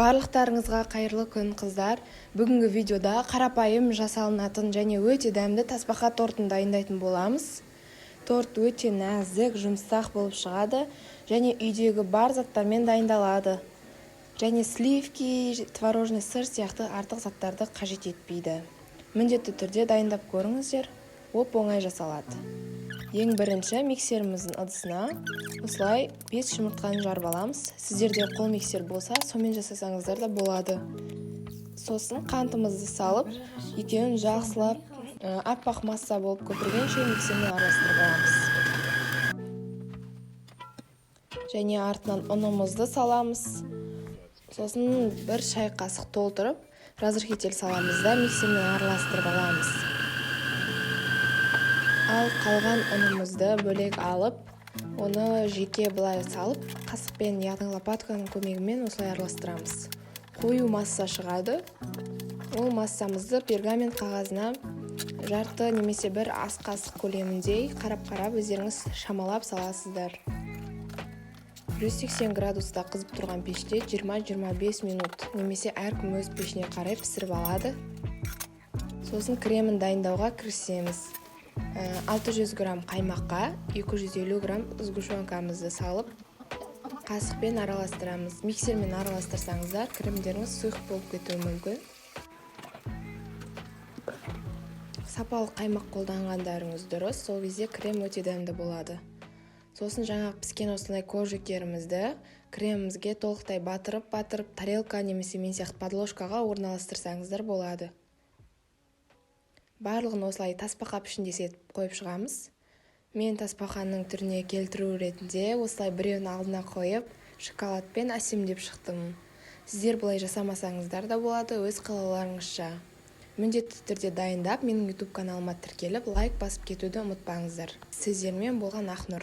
Барлықтарыңызға қайырлы күн, қыздар! Бүгінгі видеода қарапайым жасалынатын және өте дәмді тасбақа тортын дайындайтын боламыз. Торт өте нәзік, жұмсақ болып шығады және үйдегі бар заттармен дайындалады. Және сливки, творожный сыр сияқты артық заттарды қажет етпейді. Міндетті түрде дайындап көріңіздер, оп-оңай жасалады. Ең бірінші миксеріміздің ыдысына осылай 5 жұмыртқаны жарып аламыз. Сіздерде қол миксер болса, сонымен жасасаңыздар да болады. Сосын қантымызды салып, екеуін жақсылап аппақ масса болып көпіргенше миксермен араластырып аламыз. Және артынан ұнымызды саламыз. Сосын бір шай қасық толтырып разрыхлитель саламыз да, миксермен араластырып аламыз. Ал қалған ұнымызды бөлек алып, оны жеке былай салып, қасықпен, яғни лопатканың көмегімен осылай араластырамыз. Қою масса шығады. Ол массамызды пергамент қағазына жарты немесе бір ас қасық көлеміндей қарап-қарап, өздеріңіз шамалап саласыздар. 180 градуста қызып тұрған пеште 20-25 минут немесе әркім өз пешіне қарай пісіріп алады. Сосын кремін дайындауға кірісеміз. 600 грамм қаймаққа 250 грамм сгущенкамызды салып, қасықпен араластырамыз. Миксермен араластырсаңыздар, кремдеріңіз сұйық болып кетуі мүмкін. Сапалы қаймақ қолданғандарыңыз дұрыс, сол кезде крем өте дәмді болады. Сосын жаңағы піскен осындай коржиктерімізді кремімізге толықтай батырып-батырып, тарелка немесе мен сияқты подложкаға орналастырсаңыздар болады. Барлығын осылай тасбақа пішіндес етіп қойып шығамыз. Мен тасбақаның түріне келтіру ретінде осылай біреуін алдына қойып, шоколадпен әсемдеп шықтым. Сіздер бұлай жасамасаңыздар да болады, өз қалауларыңызша. Міндетті түрде дайындап, менің YouTube каналыма тіркеліп, лайк басып кетуді ұмытпаңыздар. Сіздермен болған Ақнұр.